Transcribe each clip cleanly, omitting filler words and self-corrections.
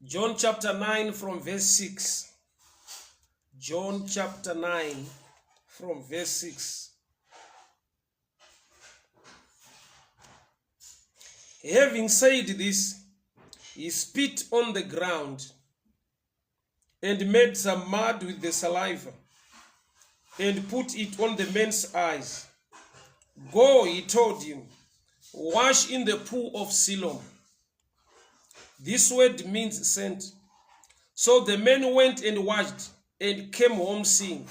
John chapter 9 from verse 6. John chapter 9 from verse 6. Having said this, he spit on the ground and made some mud with the saliva and put it on the man's eyes. Go, he told him, wash in the pool of Siloam. This word means sent. So the man went and washed and came home seeing.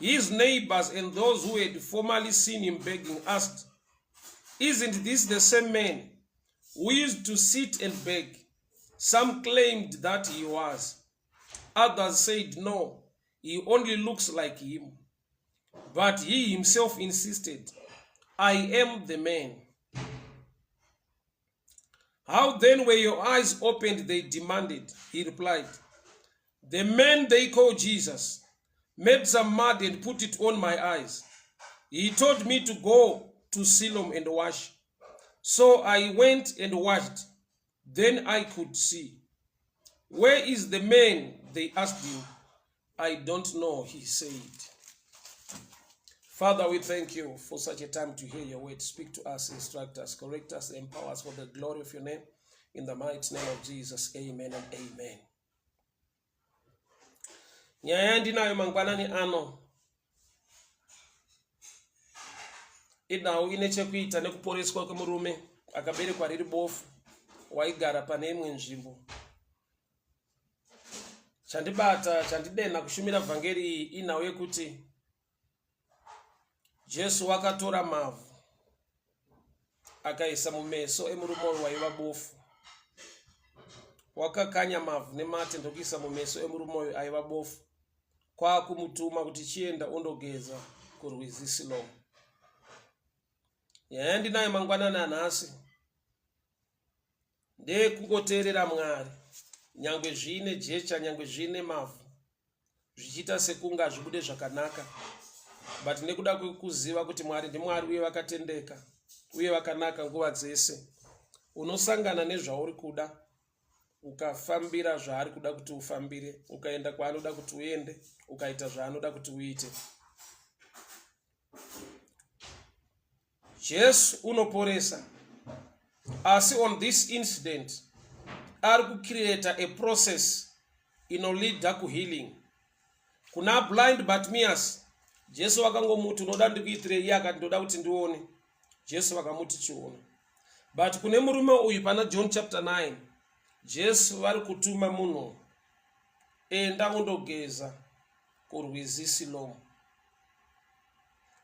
His neighbors and those who had formerly seen him begging asked, Isn't this the same man who used to sit and beg? Some claimed that he was. Others said, No, he only looks like him. But he himself insisted, I am the man. How then were your eyes opened? They demanded. He replied, The man they call Jesus made some mud and put it on my eyes. He told me to go to Siloam and wash. So I went and washed. Then I could see. Where is the man? They asked him. I don't know, he said. Father, we thank you for such a time to hear your word. Speak to us, instruct us, correct us, empower us for the glory of your name. In the mighty name of Jesus, amen and amen. Nyaya yandinayo mangwanani ano inhau ine chekuita nekuporeswa kwemurume akaberekwa riri bofu waigara pane imwe nzvimbo chandibata chandidenha kushumira vhangeri iyi inhau yekuti jesu wakatora mavhu akaisa mumeso emurume uyu waiva bofu wakakanya mavhu nemate ndokuisa mumeso emurume uyu aiva bofu kwakumutuma kuti chienda undogeza kurwizi silomu nyaya yandinayo mangwanani anhasi ndeyekungoteerera mwari nyangwe zviine jecha nyangwe zviine mavhu zvichiita sekunge hazvibude zvakanaka but nekuda kwekuziva kuti mwari ndimwari uye vakatendeka uye vakanaka nguva dzese unosangana nezvauri kuda ukafambira zvaari kuda kuti ufambire ukaenda kwaanoda kuti uende ukaita zvaanoda kuti uite Jesu unoporesa asi on this incident ari kucreata a process inoleada kuhealing kuna blind Bartimaeus. Jesu vakangomuti unoda ndikuitire iye akati ndoda kuti ndione. Jesu vakamuti chiona. But kune murume uyu pana John chapter 9 Jesu vari kutuma munhu enda undogeza kurwizi Silomu.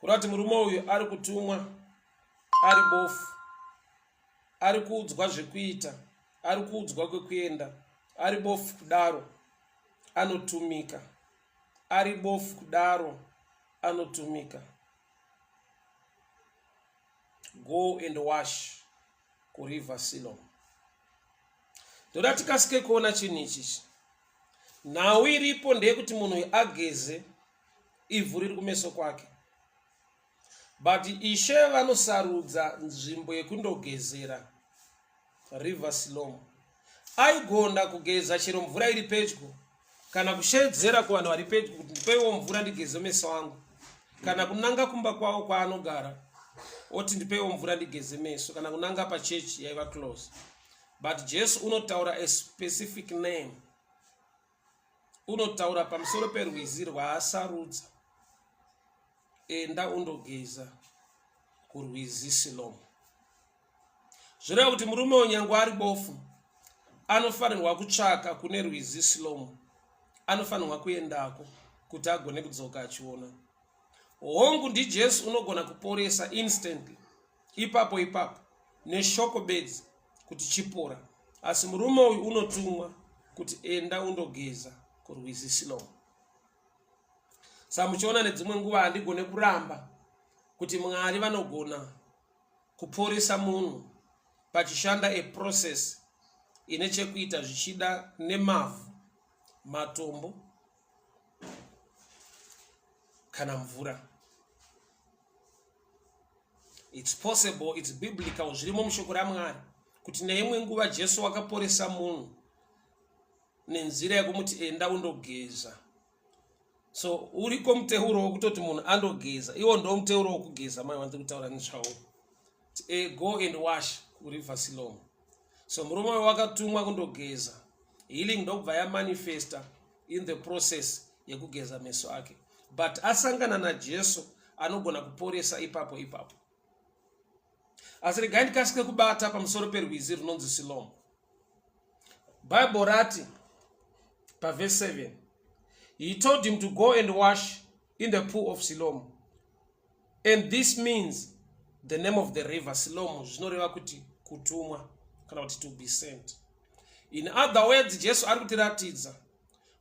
Kureva kuti murume uyu ari kutumwa ari bofu, ari kuudzwa zvekuita, ari kuudzwa kwekuenda, ari bofu kudaro anotumika, ari bofu kudaro anotumika. Go and wash kuriver Siloam. Ndoda tikasike kuona chinhu ichichi. Nhau iripo ndeyekuti munhu uyu ageze ivhu riri kumeso kwake but ishe vanosarudza nzvimbo yekundogezera river silom aigona kugeza chero mvura iri pedyo kana kushedzera kuvanhu vari pedyo kuti ndipeiwo mvura ndigeze meso angu kana kunanga kumba kwavo kwaanogara oti ndipeiwo mvura ndigeze meso kana kunanga pachechi yaiva close but jesu unotaura a specific name unotaura pamusoro perwizi rwaasarudza enda undogeza kurwizi silomu zvoreva kuti murume uyu nyange ari bofu anofanirwa kutsvaka kune rwizi silomu anofanirwa kuendako kuti agone kudzoka achiona hongu ndijesu unogona kuporesa instantly ipapo ipapo neshoko bedzi kuti chipora asi murume uyu unotumwa kuti enda undogeza kurwizi silomu sa muchiona nedzimwe nguva handigone kuramba kuti mwari vanogona kuporesa munhu pachishanda a process ine chekuita zvichida nemavhu matombo kana mvura It's possible, it's biblical, zvirimo mushoko raMwari kuti neimwe nguva Jesu wakaporesa munhu Nenzira yekumuti enda undogeza. So uriko muteuro wekutoti munhu andogeza. Iwo ndo muteuro wekugeza mai wandiri kutaura nezvawo. Go and wash kuriver Siloam. So murume uyo wakatumwa kundogeza. Healing ndokubva yamanifesta in the process yekugeza meso ake. But asangana naJesu anogona kuporesa ipapo ipapo. Asi regai ndikasike kubata pamusoro perwizi runonzi Siloam. Bible rati paverse 7, he told him to go and wash in the pool of Siloam, and this means the name of the river Siloam zvinoreva kuti kutumwa kana kuti to be sent. In other words, Jesu ari kutiratidza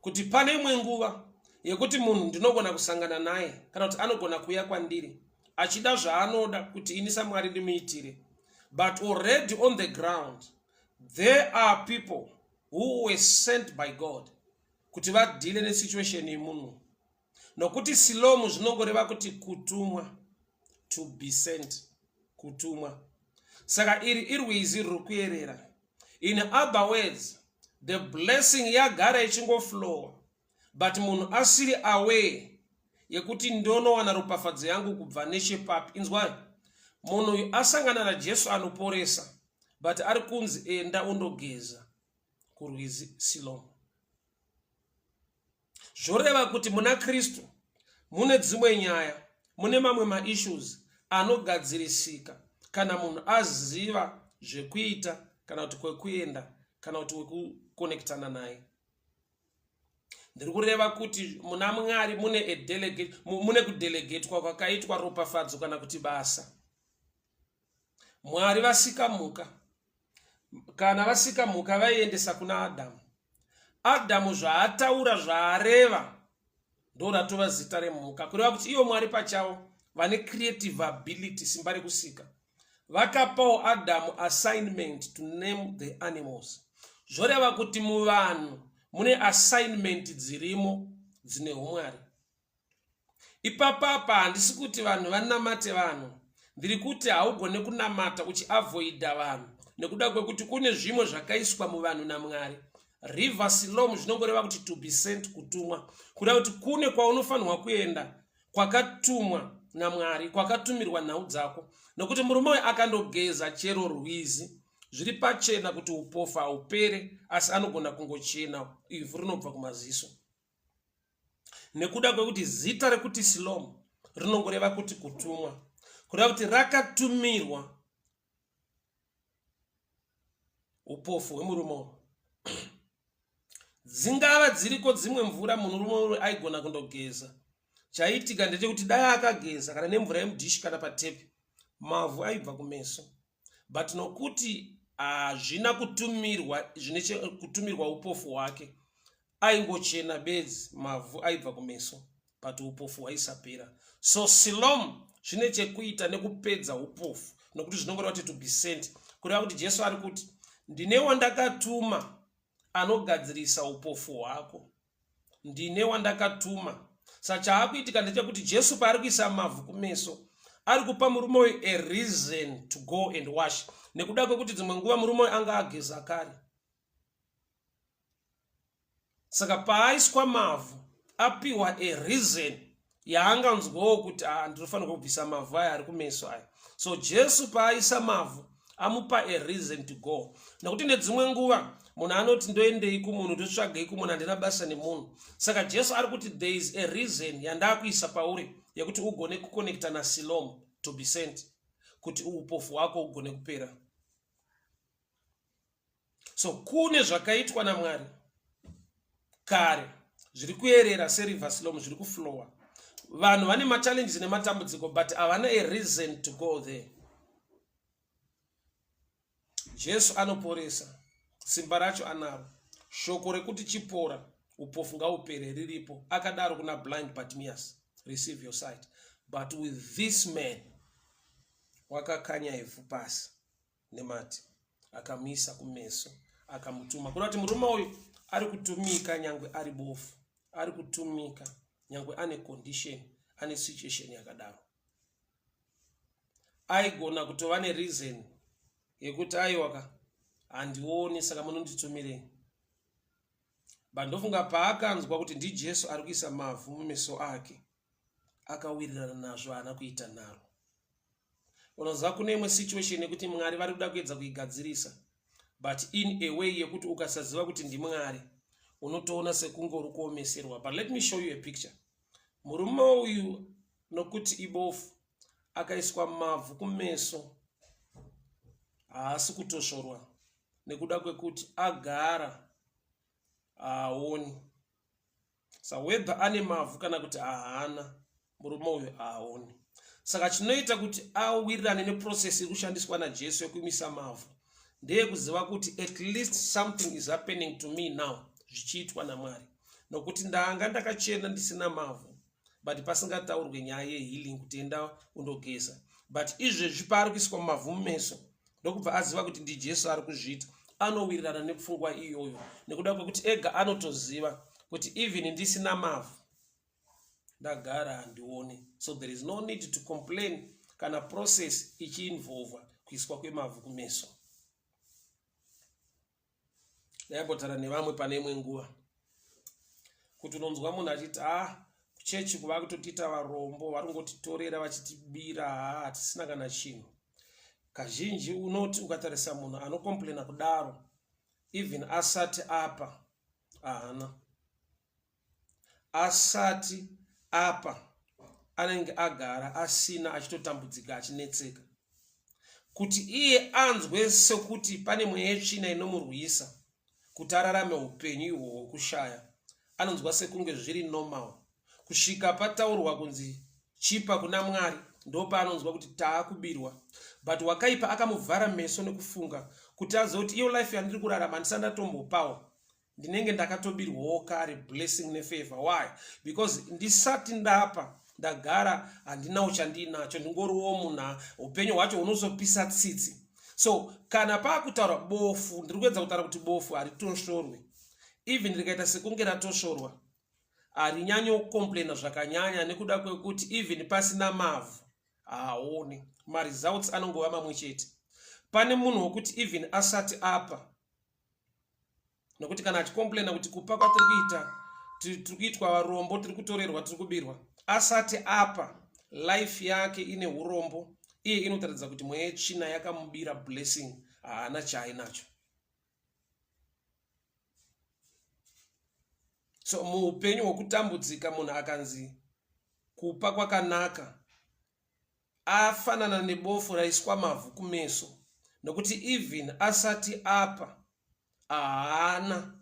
kuti pane imwe nguva yekuti munhu ndinogona kusangana naye kana kuti anogona kuuya kwandiri achida zvaanoda kuti ini saMwari ndimuitire, but already on the ground there are people who were sent by God kuti vadeale nesituation yemunhu, nokuti Silomu zvinongoreva kuti kutumwa, to be sent, kutumwa. Saka iri irwizi ruri kuyerera. In other words, the blessing yagara ichingoflowa, but munhu asiri aware yekuti ndonowana ropafadzo yangu kubva nechepapi. Inzwai, munhu uyu asangana naJesu anoporesa, but ari kunzi enda undogeza kurwizi Silomu. Zvoreva kuti muna Kristu mune dzimwe nyaya, mune mamwe maissues anogadzirisika kana munhu aziva zvekuita kana kuti kwekuenda kana kuti wekukonektana naye. Ndiri kureva kuti muna Mwari mune kudelegetwa kwakaitwa ropafadzo kana kuti basa. Mwari vasika mhuka. Kana vasika mhuka, vaiendesa kuna Adhamu. Adhamu zvaataura, zvaareva, ndo ratova zita remhuka. Kureva kuti ivo Mwari pachavo vane creative ability, simba rekusika, vakapawo Adhamu assignment to name the animals. Zvoreva kuti muvanhu mune assignment dzirimo dzine umwari. Ipapapa handisi kuti vanhu vanamate vanhu. Ndiri kuti haugone kunamata uchiavoida vanhu, nekuda kwekuti kune zvimwe zvakaiswa muvanhu naMwari. River Siloam zvinongoreva kuti to be sent, kutumwa. Kureva kuti kune kwaunofanirwa kuenda kwakatumwa naMwari, kwakatumirwa nhau dzako. Nokuti murume uyu akandogeza chero rwizi, zviri pachena kuti upofu haupere, asi anogona kungochena, ivhu rinobva kumaziso, nekuda kwekuti zita rekuti Siloam rinongoreva kuti kutumwa. Kureva kuti rakatumirwa upofu hwemurume uyu. Dzingava dziriko dzimwe mvura, munhurume uyu aigona kundogeza. Chaiitika ndechekuti dai akageza kana nemvura yemudhishi kana patepi, mavhu aibva kumeso. But nokuti hazvina kutumirwa, zvine kutumirwa upofu hwake, aingochena bedzi, mavhu aibva kumeso, but upofu hwaisapera. So Siloam zvine chekuita nekupedza upofu, nokuti zvinongoreva kuti to be sent. Kureva kuti Jesu ari kuti ndine wandakatuma anogadzirisa upofu hwako, ndine wandakatuma. Saka chaakuitika ndechekuti Jesu paari kuisa mavhu kumeso, ari kupa murume uyu a reason to go and wash, nekuda kwekuti dzimwe nguva murume uyu anga ageza kare. Saka paaiswa mavhu, apiwa a reason yaanganzwawo kuti ah, ndinofanirwa kubvisa mavhu aya ari kumeso aya. So Jesu paaisa mavhu, amupa a reason to go, nekuti nedzimwe nguva munhu anoti ndoendei kumunhu, ndotsvagei kumunhu, handina basa nemunhu. Saka Jesu ari kuti there is a reason yandaakuisa pauri yekuti ugone kuconnecta naSiloam, to be sent, kuti upofu hwako ugone kupera. So kune zvakaitwa naMwari kare zviri kuyerera seriver Siloam, zviri kuflowa. Vanhu vane machallenges nematambudziko, but havana a reason to go there. Jesu anoporesa, simba racho anaro. Shoko rekuti chipora, upofu ngaupere, riripo. Akadaro kuna blind Bartimaeus, "Receive your sight." But with this man, wakakanya ivhu pasi nemati, akamuisa kumeso, akamutuma. Kuda kuti murume uyu ari kutumika nyangwe ari bofu, ari kutumika nyangwe ane condition, ane situation yakadaro. Aigona kutova nereason yekuti aiwaka, handioni, saka munonditumirei? But ndofunga paakanzwa kuti ndiJesu ari kuisa mavhu mumeso ake, akawirirana nazvo, haana kuita nharo. Unoziva kune imwe situation yekuti Mwari vari kuda kuedza kuigadzirisa, but in a way yekuti ukasaziva kuti ndiMwari unotoona sekunge uri kuomeserwa. But let me show you a picture. Murume uyu, nokuti ibofu, akaiswa mavhu kumeso, haasi kutosvorwa nekuda kwekuti agara haaoni. Sa whether ane mavhu kana kuti haana, murume uyu haaoni. Saka chinoita kuti awirirane neprocess iri kushandiswa naJesu yekuimisa mavhu ndeyekuziva kuti at least something is happening to me now, zvichiitwa naMwari, nokuti ndanga ndakachena ndisina mavhu, but pasingataurwe nyaya yehealing kuti enda undogeza. But izvezvi paari kuiswa mavhu mumeso, ndokubva aziva kuti ndiJesu ari kuzviita, anowirirana nepfungwa iyoyo nekuda kwekuti ega anotoziva kuti even ndisina mavhu ndagara handioni, so there is no need to complain kana process ichiinvolva kuiswa kwemavhu kumeso. Ndaimbotaura nevamwe pane imwe nguva kuti unonzwa munhu achiti, "Ah, kuchechi kuva kutotiita varombo, vari kungotitorera vachitibira, ha, hatisina kana chinhu." Kazhinji unoti ukatarisa munhu anocomplaina kudaro, even asati apa haana, asati apa anenge agara asina, achitotambudzika, achinetseka. Kuti iye anzwe sekuti pane mweya yetsvina inomurwisa kuti ararame upenyu ihwo hwokushaya, anonzwa sekunge zviri normal kusvika pataurwa kunzi chipa kuna Mwari, ndopaanonzwa kuti taakubirwa. But wakaipa akamuvhara meso nekufunga kuti azive kuti iyo life yandiri kurarama, handisati ndatombopawo, ndinenge ndakatobirwawo kare blessing nefavor. Why? Because ndisati ndapa ndagara handinawo chandiinacho, ndingoriwo munhu, upenyu hwacho hunozopisa tsitsi. So kana paakutaura bofu, ndiri kuedza kutaura kuti bofu haritosvorwe. Even rikaita sekunge ratosvorwa, harinyanyokomplaina zvakanyanya nekuda kwekuti even pasina mavhu haaoni, maresults anongova mamwe chete. Pane munhu wekuti even asati apa, nokuti kana achicomplaina kuti kupa kwatiri kuita, tiri kuitwa varombo, tiri kutorerwa, tiri kubirwa, asati apa life yake ine urombo, iye inotaridza kuti mweya yetsvina yakamubira blessing, haana chaainacho. So muupenyu hwokutambudzika, munhu akanzi kupa kwakanaka, afanana nebofu raiswa mavhu kumeso, nokuti even asati apa haana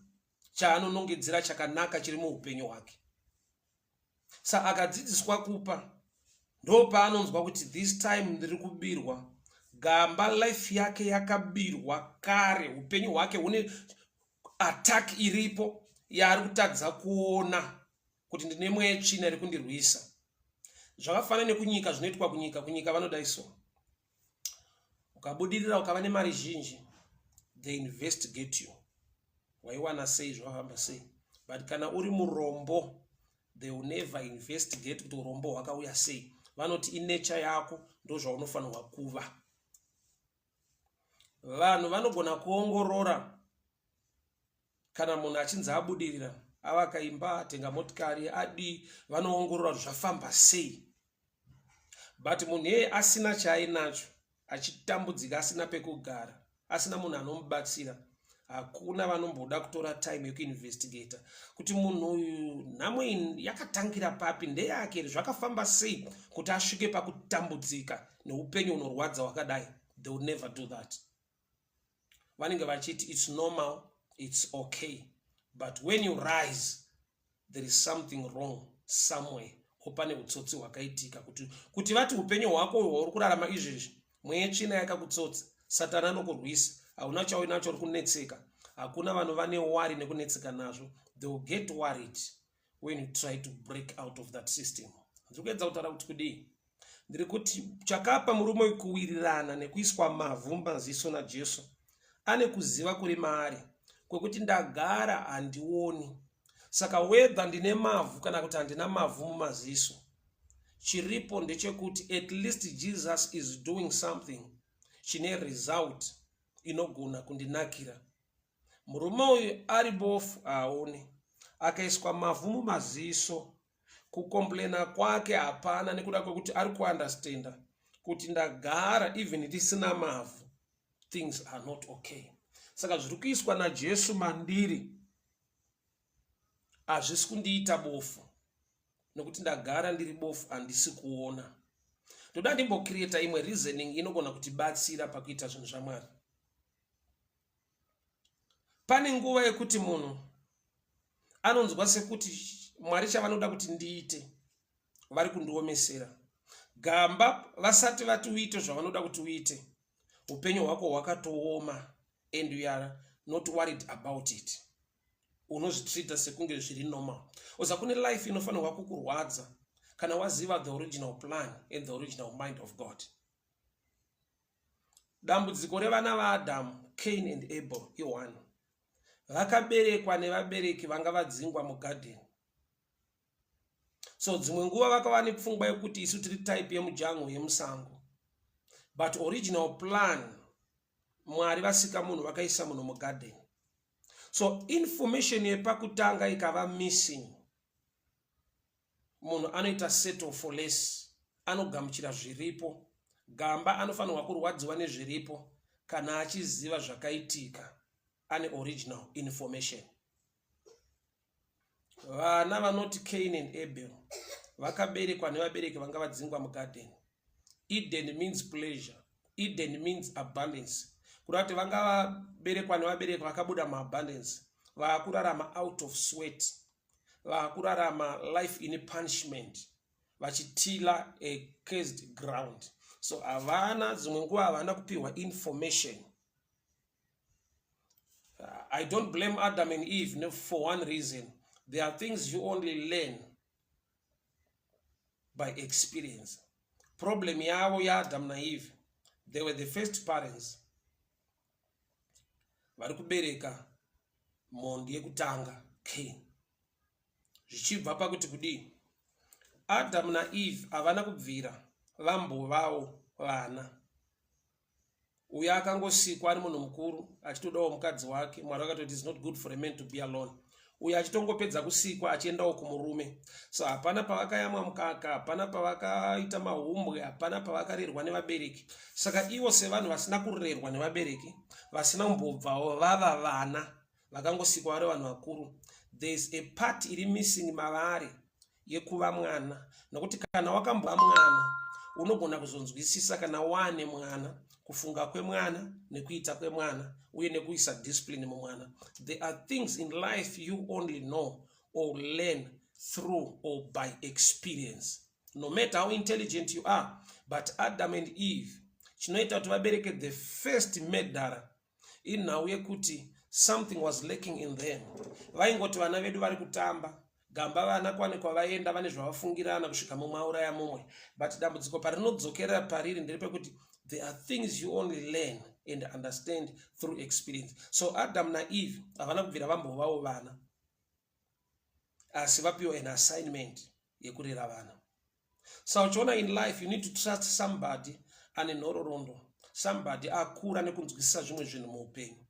chaanonongedzera chakanaka chiri muupenyu hwake. Sa akadzidziswa kupa, ndo paanonzwa kuti this time ndiri kubirwa. Gamba life yake yakabirwa kare, upenyu hwake hune attack iripo yaari kutadza kuona kuti ndine mweya yetsvina iri kundirwisa. Zvakafanana nekunyika, zvinoitwa kunyika. Kunyika vanodai so: ukabudirira, ukava nemari zhinji, they investigate you, waiwana sei, zvafamba sei. But kana uri murombo, they will never investigate kuti urombo hwakauya sei. Vanoti inature yako, ndo zvaunofanirwa kuva. Vanhu vanogona kuongorora kana munhu achinzi abudirira, avaka imba, atenga motikari, adii, vanoongorora zvafamba sei. But munhu iyeye asina chaainacho, achitambudzika, asina pekugara, asina munhu anomubatsira, hakuna vanomboda kutora time yekuinvestigata kuti munhu uyu nhamo iyi yakatangira papi, ndeyake here, zvakafamba sei kuti asvike pakutambudzika neupenyu hunorwadza hwakadai. They will never do that. Vanenge vachiti it's normal, it's okay. But when you rise, there is something wrong somewhere, or pane utsotsi hwakaitika kuti vati upenyu hwako hwauri kurarama izvezvi, mweya tsvina yakakutsotsa, Satani anokurwisa, hauna chauinacho, uri kunetseka. Hakuna vanhu vane worry nekunetseka nazvo. They will get worried when you try to break out of that system. Ndiri kuedza kutaura kuti kudii? Ndiri kuti chakapa murume kuwirirana nekuiswa mavhu maziso naJesu, ane kuziva kuri maari kwekuti ndagara handioni, saka whether ndine mavhu kana kuti handina mavhu mumaziso, chiripo ndechekuti at least Jesus is doing something chine result inogona kundinakira. Murume uyu ari bofu, haaoni. Akaiswa mavhu mumaziso, kucomplaina kwake hapana, nekuda kwekuti ari kuunderstanda kuti ndagara even tisina mavhu, things are not okay. Saka zviri kuiswa naJesu mandiri hazvisi kundiita bofu, nokuti ndagara ndiri bofu, handisi kuona. Ndoda ndimbocreata imwe reasoning inogona kutibatsira pakuita zvinhu zvaMwari. Pane nguva yekuti munhu anonzwa sekuti Mwari chavanoda kuti ndiite vari kundiomesera. Gamba, vasati vati uite zvavanoda kuti uite, upenyu hwako hwakatooma and you are not worried about it. Unozvitreata sekunge zviri normal. Oza kune life inofanirwa kukurwadza kana waziva the original plan and the original mind of God. Dambudziko revana vaAdhamu, Cain and Abel, i1 vakaberekwa nevabereki vanga vadzingwa mugadheni. So dzimwe nguva vakava nepfungwa yekuti isu tiri type yemujango, yemusango, but original plan, Mwari vasika munhu, vakaisa munhu mugadheni. So information yepakutanga ikava missing, munhu anoita settle for less, anogamuchira zviripo. Gamba anofanirwa kurwadziwa nezviripo kana achiziva zvakaitika, ane original information. Vana vanoti Cain and Abel vakaberekwa nevabereki vanga vadzingwa mugadheni. Eden means pleasure, Eden means abundance. Kureva kuti vanga vaberekwa nevabereki vakabuda muabundance, vaakurarama out of sweat, vaakurarama life in punishment, vachitila a cursed ground. So havana, dzimwe nguva havana kupiwa information. I don't blame Adam and Eve for one reason: there are things you only learn by experience. Problem yavo yaAdam naEve, they were the first parents vari kubereka mhondi yekutanga, Cain. Zvichibva pakuti kudii? Adam naEve havana kubvira vambovawo vana. Uyo akangosikwa ari munhu mukuru achitodawo mukadzi wake. Mwari vakatoti, "Is not good for a man to be alone." Uyo achitongopedza kusikwa achiendawo kumurume. So hapana pavakayamwa mukaka, hapana pavakaita mahumbwe, hapana pavakarerwa nevabereki. Saka ivo sevanhu vasina kurerwa nevabereki, vasina kumbobvawo vava vana, vakangosikwa vari vanhu vakuru, there is a part iri missing mavari yekuva mwana. Nokuti kana wakambova mwana, unogona kuzonzwisisa kana waane mwana, kufunga kwemwana nekuita kwemwana uye nekuisa discipline mumwana. There are things in life you only know or learn through or by experience, no matter how intelligent you are. But Adam and Eve, chinoita kuti vabereke the first murderer inhau yekuti something was lacking in them. Vaingoti vana vedu vari kutamba. Gamba, vana kwane kwavaenda, vane zvavafungirana kusvika mumwe auraya mumwe. But dambudziko parinodzokera pariri nderepekuti there are things you only learn and understand through experience. So Adam naEve havana kubvira vambovawo vana, asi vapiwa an assignment yekurera vana. So uchiona, in life you need to trust somebody ane nhororondo, somebody akura nekunzwisisa zvimwe zvinhu muupenyu.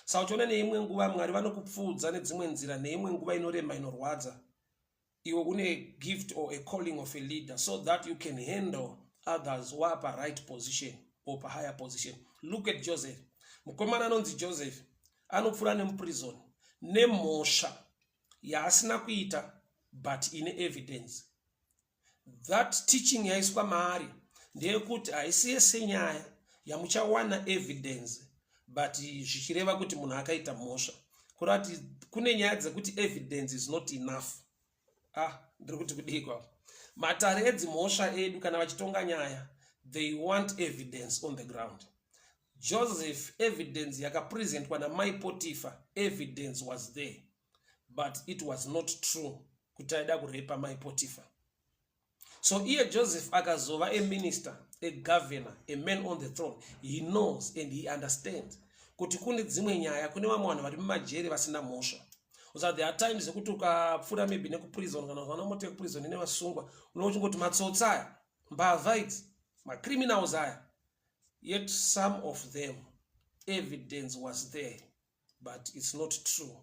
Saka uchiona, neimwe nguva Mwari vanokupfuudza nedzimwe nzira, neimwe nguva inorema, inorwadza. Iwe une gift or a calling of a leader so that you can handle others wapa right position or pahigher position. Look at Joseph. Mukomana anonzi Joseph anopfuura nemuprison nemhosva yaasina kuita, but ine evidence. That teaching yaiswa maari ndeyekuti haisi yese nyaya yamuchawana evidence but zvichireva kuti munhu akaita mhosva. Kureva kuti kune nyaya dzekuti evidence is not enough. Ah, ndiri kuti kudii kwavo? Matare edzimhosva edu, kana vachitonga nyaya, they want evidence on the ground. Joseph, evidence yakapresentwa namai Potifa, evidence was there, but it was not true kuti aida kurepa mai Potifa. So iye Joseph akazova a minister, a governor, a man on the throne. He knows and he understands kuti kune dzimwe nyaya, kune vamwe vanhu vari mumajeri vasina mhosva. So there are times ekuti ukapfuura maybe nekuprison, kana ukaona mota yekuprison ine vasungwa, unenge uchingoti matsotsi aya, mbavha idzi, macriminals aya. Yet some of them, evidence was there, but it's not true.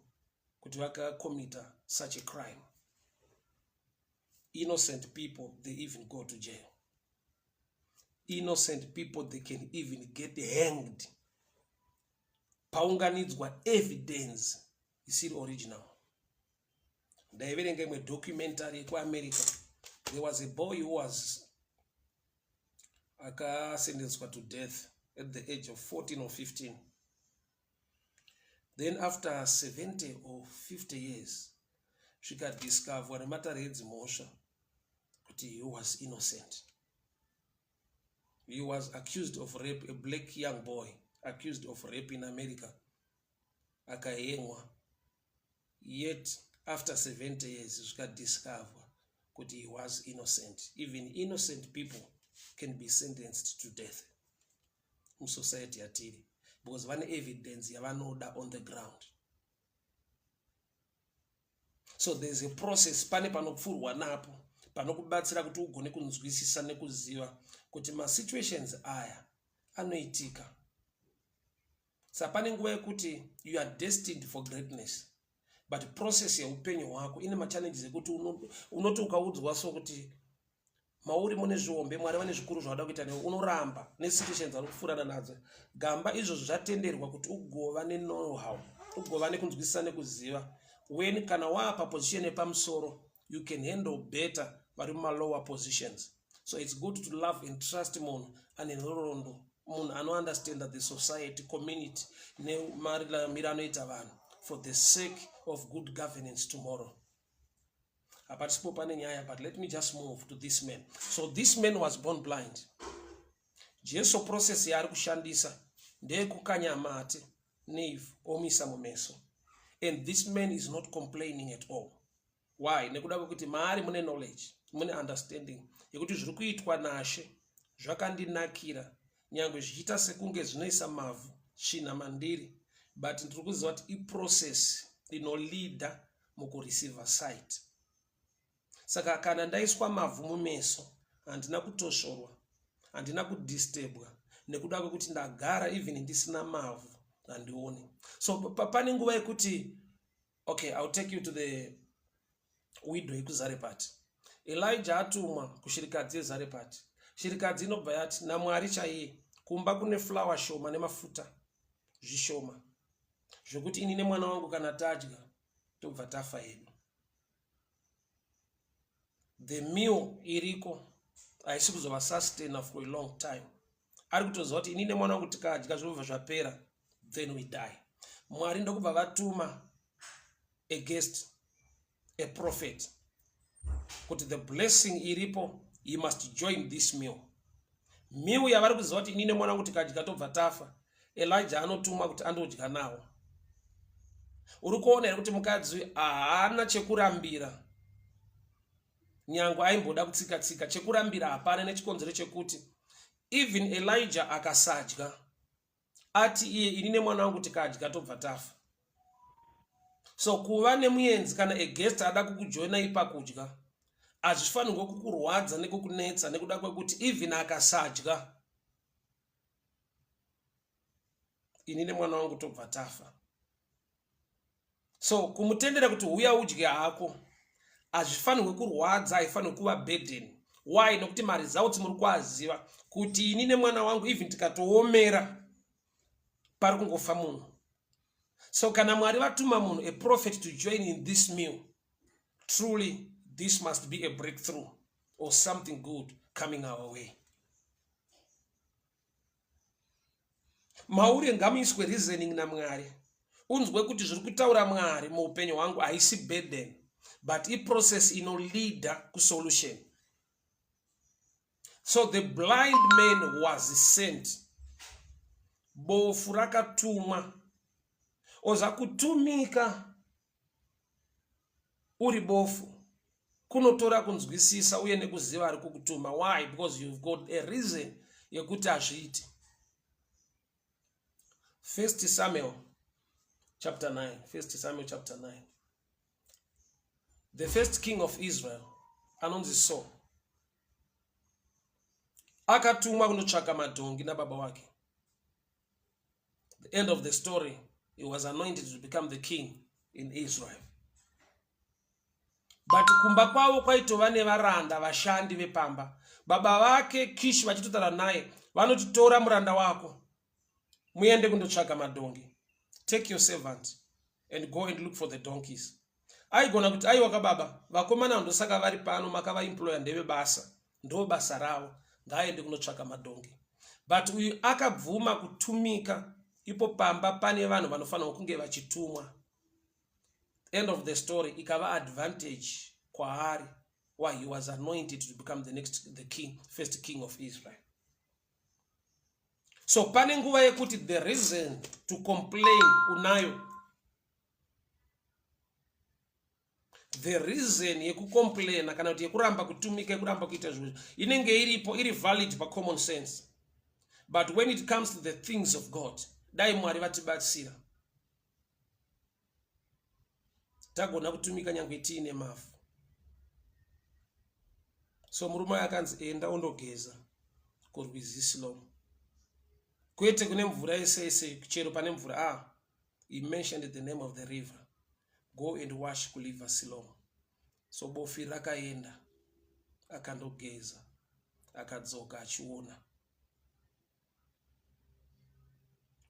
Kuti vakacommita such a crime. Innocent people, they even go to jail. Innocent people, they can even get hanged paunganidzwa evidence isiri original. Ndaiverenga imwe documentary yekuAmerica. There was a boy who was akasendenswa to death at the age of 14 or 15. Then after 70 or 50 years, zvikadiscoverwa nematare edzimhosva kuti he was innocent. He was accused of rape, a black young boy accused of rape in America, akahengwa. Yet after 70 years zvikadiscoverwa kuti he was innocent. Even innocent people can be sentenced to death musociety yatiri because vane evidence yavanoda on the ground. So there's a process, pane panopfuurwa napo panokubatsira kuti ugone kunzwisisa nekuziva kuti masituations aya anoitika. Saka pane nguva yekuti you are destined for greatness, but process yeupenyu hwako ine machallenges ekuti unoti ukaudzwa so kuti mauri mune zvihombe, Mwari vane zvikuru zvavada kuita newe, unoramba nesituations vari kupfuurana nadzo. Gamba izvozvo zvatenderwa kuti ugova neknow-how, ugova nekunzwisisa nekuziva when kana waa paposition yepamusoro, you can handle better vari mumalower positions. So it's good to love and trust munhu ane nhororondo, munhu anounderstanda the society, community nemararamiro anoita vanhu, for the sake of good governance tomorrow. Hapatisipo pane nyaya, but let me just move to this man. So this man was born blind. Jesu process yaari kushandisa ndeyekukanya mate neivhu omisa mumeso, and this man is not complaining at all. Why? Nekuda kwekuti maari mune knowledge, mune understanding yekuti zviri kuitwa naShe zvakandinakira, nyange zvichiita sekunge zvinoisa mavhu, tsvina mandiri, but ndiri kuziva kuti iprocess inoleada mukureceiva sight. Saka kana ndaiswa mavhu mumeso, handina kutosvorwa, handina kudisturbwa, nekuda kwekuti ndagara even ndisina mavhu handioni. So pane nguva yekuti, okay, I'll take you to the widow yekuZarepati. Elijah atumwa kushirikadzi yeZarepati. Shirikadzi inobva yati, "NaMwari chaiye, kumba kune flour shoma nemafuta zvishoma, zvokuti ini nemwana wangu kana tadya tobva tafa hedu." The meal iriko haisi kuzova sustainer for a long time. Ari kutoziva kuti ini nemwana wangu tikadya zvinobva zvapera, then we die. Mwari ndokubva vatuma a guest, a prophet, kuti the blessing iripo, he must join this meal. Meal yavari kuziva kuti ini nemwana wangu tikadya tobva tafa, Elijah anotumwa kuti andodya nawo. Uri kuona here kuti mukadzi haana chekurambira? Nyange aimboda kutsika tsika, chekurambira hapana, nechikonzero chekuti even Elijah akasadya, ati iye, "Ini nemwana wangu tikadya tobva tafa." So kuva nemuenzi kana a guest ada kukujoinai pakudya hazvifanirwe kukurwadza nekukunetsa, nekuda kwekuti even akasadya, ini nemwana wangu tobva tafa. So kumutendera kuti huya udye hako hazvifanirwe kurwadza, haifanirwe kuva burden. Why? Nokuti maresults muri kuaziva kuti ini nemwana wangu even tikatoomera pari kungofa munhu. So kana Mwari vatuma munhu, a prophet, to join in this meal, truly this must be a breakthrough or something good coming our way. Mauri ngamuiswe reasoning naMwari, unzwe kuti zviri kutaura Mwari muupenyu hwangu haisi burden, but iprocess inoleada kusolution. So the blind man was sent. Bofu rakatumwa. Oza kutumika uri bofu kunotora kunzwisisa uye nekuziva ari kukutuma. Why? Because you've got a reason yekuti hazviiti. First Samuel chapter 9. First Samuel chapter 9. The first king of Israel anonzi Saul akatumwa kunotsvaka madhongi nababa wake. The end of the story, he was anointed to become the king. in Israel. But kumba kwavo kwaitova nevaranda vashandi vepamba. Baba vake Kish vachitotaura naye vanoti tora muranda wako muende kundotsvaga madhongi. Take your servant and go and look for the donkeys. Aigona kuti aiwa ka baba vakomana ndosaka vari pano makavaemploya ndeve basa ndo basa ravo ngaaende kunotsvaka madhongi. But uyu akabvuma kutumika ipo pamba pane vanhu vanofanirwa kunge vachitumwa. End of the story ikava advantage kwaari why he was anointed to become the next the king, first king of Israel. So pane nguva yekuti the reason to complain unayo the reason yekucomplaina kana kuti yekuramba kutumika yekuramba kuita zvinhu inenge iripo iri valid pacommon sense but when it comes to the things of god dai mwari vatibatsira tagona kutumika nyangwe tiine mavhu so murume uyo akanzi enda undogeza kurwizi silom kwete kune mvura yese yese chero pane mvura ah he mentioned the name of the river go and wash kuliver silom so bofi rakaenda akandogeza akadzoka achiona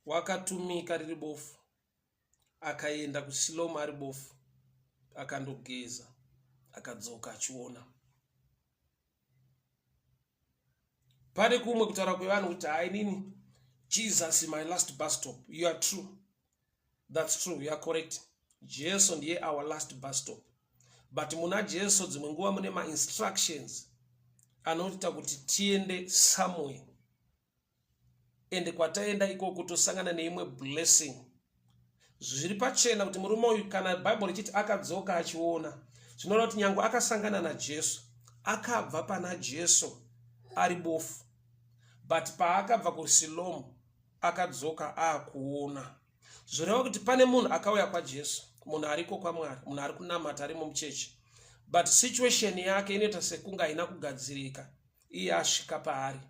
wakatumika riri bofu akaenda kusilomu ari bofu akandogeza akadzoka achiona pane kumwe kutaura kwevanhu kuti hai nini jesus my last bus stop you are true that's true you are correct jesu ndiye our last bus stop but muna jesu dzimwe nguva mune mainstructions anoita kuti tiende somewhere ende kwataenda ikoko tosangana neimwe blessing zviri pachena kuti murume uyu kana bhaibheri richiti akadzoka achiona zvinoreva kuti nyange akasangana najesu akabva pana jesu ari bofu but paakabva kusilomu akadzoka akuona zvoreva kuti pane munhu akauya kwajesu munhu ariko kwamwari munhu ari kunamata arimo muchechi but situation yake inoita sekunge haina kugadzirika iye asvika paari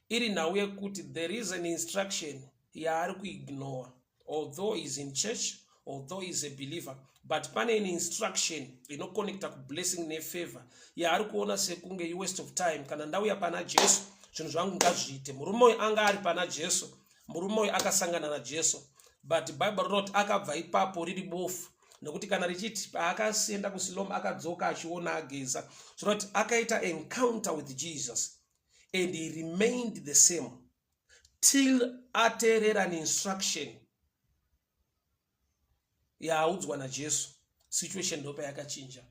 iri nhau yekuti there is an instruction yaari kuignore although is in church although is a believer but pane an instruction inoconnecta kublessing nefavor yaari kuona sekunge iwaste of time kana ndauya pana jesu zvinhu zvangu ngazviite murume uyu anga ari pana jesu murume uyu akasangana najesu but bible rinoti akabva ipapo riri bofu nokuti kana richiti paakasienda kusilom akadzoka achiona ageza zvinoti akaita encounter with jesus and he remained the same till ateerera an instruction yaaudzwa najesu situation ndopayakachinja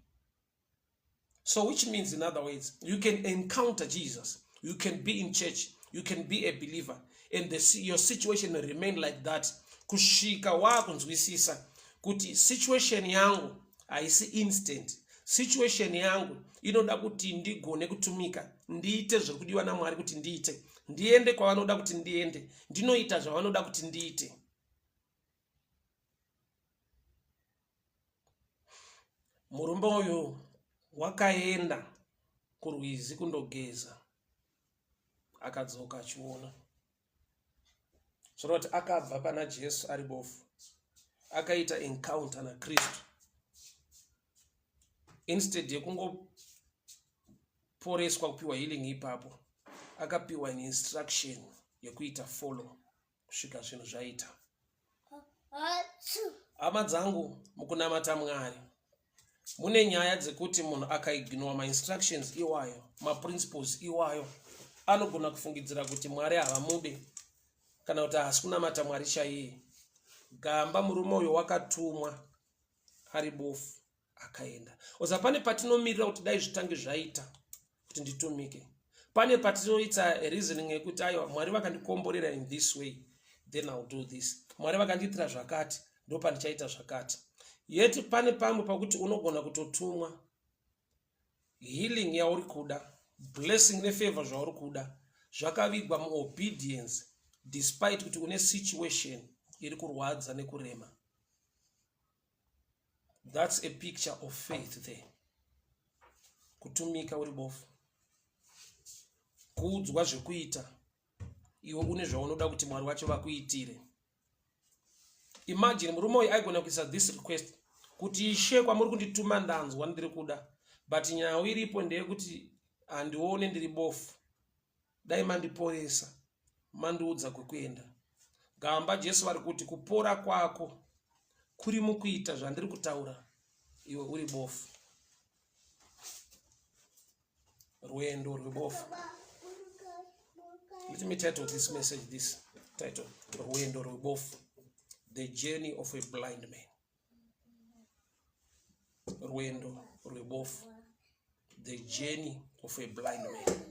so which means in other words you can encounter jesus you can be in church you can be a believer and the, your situation will remain like that kusvika waakunzwisisa kuti situation yangu haisi instant situation yangu inoda kuti ndigone kutumika ndiite zviri kudiwa namwari kuti ndiite ndiende kwavanoda kuti ndiende ndinoita zvavanoda kuti ndiite Murume uyu wakaenda kurwizi kundogeza akadzoka achiona. Zvoreva kuti akabva pana Jesu ari bofu akaita encounter naKristu instead yekungoporeswa kupiwa healing ipapo akapiwa an instruction yekuita follow kusvika zvinhu zvaita hama dzangu mukunamata mwari mune nyaya dzekuti munhu akaignora mainstructions iwayo maprinciples iwayo anogona kufungidzira kuti mwari havamude kana kuti haasi kunamata mwari chaiye gamba murume uyo wakatumwa ari bofu akaenda oza pane patinomirira kuti dai zvitange zvaita kuti nditumike pane patinoita reasoning yekuti aiwa mwari vakandikomborera in this way then ill do this mwari vakandiitira zvakati ndopandichaita zvakati yet pane pamwe pakuti unogona kutotumwa healing yauri kuda blessing nefavor zvauri kuda zvakavigwa muobedience despite kuti une situation iri kurwadza nekurema That's a picture of faith there. Kutumika uri bofu. Kuudzwa zvekuita iwe une zvaunoda kuti Mwari wacho vakuitire. Imagine murume uyu aigona kuisa this request. Kuti ishe kwamuri kundituma ndanzwa ndiri kuda but nyau iripo ndeyekuti handione ndiri bofu. Dai mandiporesa mandiudza kwekuenda. Gamba Jesu vari kuti kupora kwako kuri mukuita zvandiri kutaura iwe uri bofu. Rwendo rwebofu. Let me title this message this title Rwendo rwebofu. The journey of a blind man. Rwendo rwebofu. The journey of a blind man.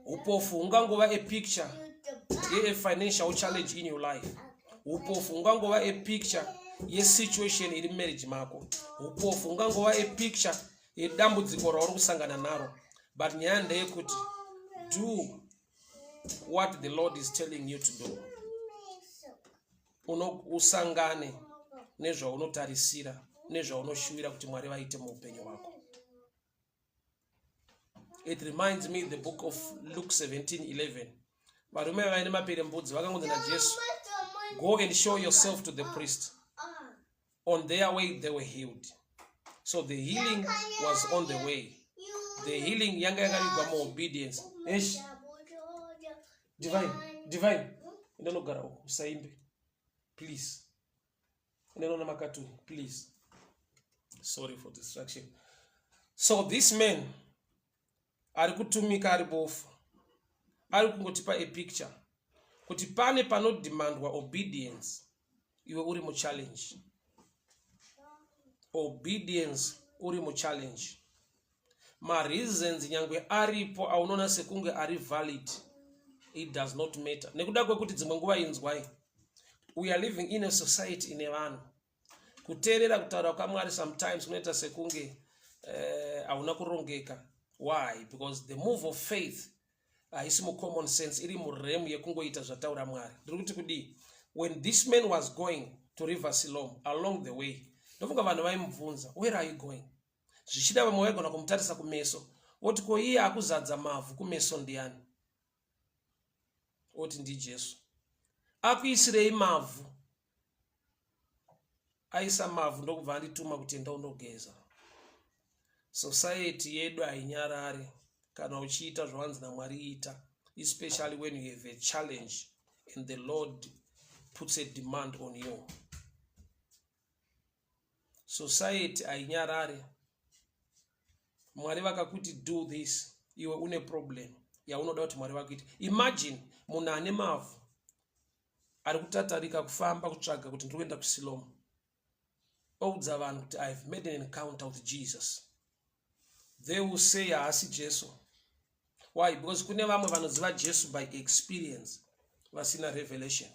Upofu ungangova a picture ye a financial challenge in your life. Upofu ungangova a picture ye situation iri marriage mako. Upofu ungangova a picture yedambudziko rauri kusangana naro. But nyaya ndeyekuti do what the Lord is telling you to do. Usangane nezvaunotarisira nezvaunoshuvira kuti Mwari vaite muupenyu hwako. It reminds me the book of Luke 17:11. Varume vaine maperembudzi vakangonzi naJesu, go and show yourself to the priest. On their way they were healed. So the healing was on the way. The healing yanga yakavigwa muobedience. Eish. Divine, divine. Ndinogara uko usaimbe. Please. Ndinoona makatuni, please. Sorry for distraction. So this man ari kutumika ari bofu ari kungotipa a picture kuti pane panodemandwa obedience iwe uri muchallenge. Obedience uri muchallenge. Mareasons nyangwe aripo aunoona sekunge ari valid, it does not matter. Nekuda kwekuti dzimwe nguva inzwai, we are living in a society ine vanhu. Kuteerera kutaura kwaMwari sometimes kunoita sekunge hauna kurongeka. Why? Because the move of faith haisi mucommon sense, iri muremu yekungoita zvataura Mwari. Ndiri kuti kudii? When this man was going to River Siloam, along the way, ndofunga vanhu vaimubvunza, where are you going? Zvichida vamwe vaigona kumutarisa kumeso voti, ko iye akuzadza mavhu kumeso ndiani? Oti ndiJesu. Akuisirei mavhu? Aisa mavhu ndokubva andituma kuti enda undogeza. Society yedu hainyarari kana uchiita zvawanzi naMwari ita, especially when you have a challenge and the Lord puts a demand on you. Society hainyarari. Mwari vakakuti do this, iwe une problem yaunoda kuti Mwari vakuite. Imagine munhu ane mavhu ari kutatarika kufamba kutsvaga kuti ndiri kuenda kuSilomu, oudza vanhu kuti I have made an encounter with Jesus. They will say haasi Jesu. Why? Because kune vamwe vanoziva Jesu by experience vasina revelation.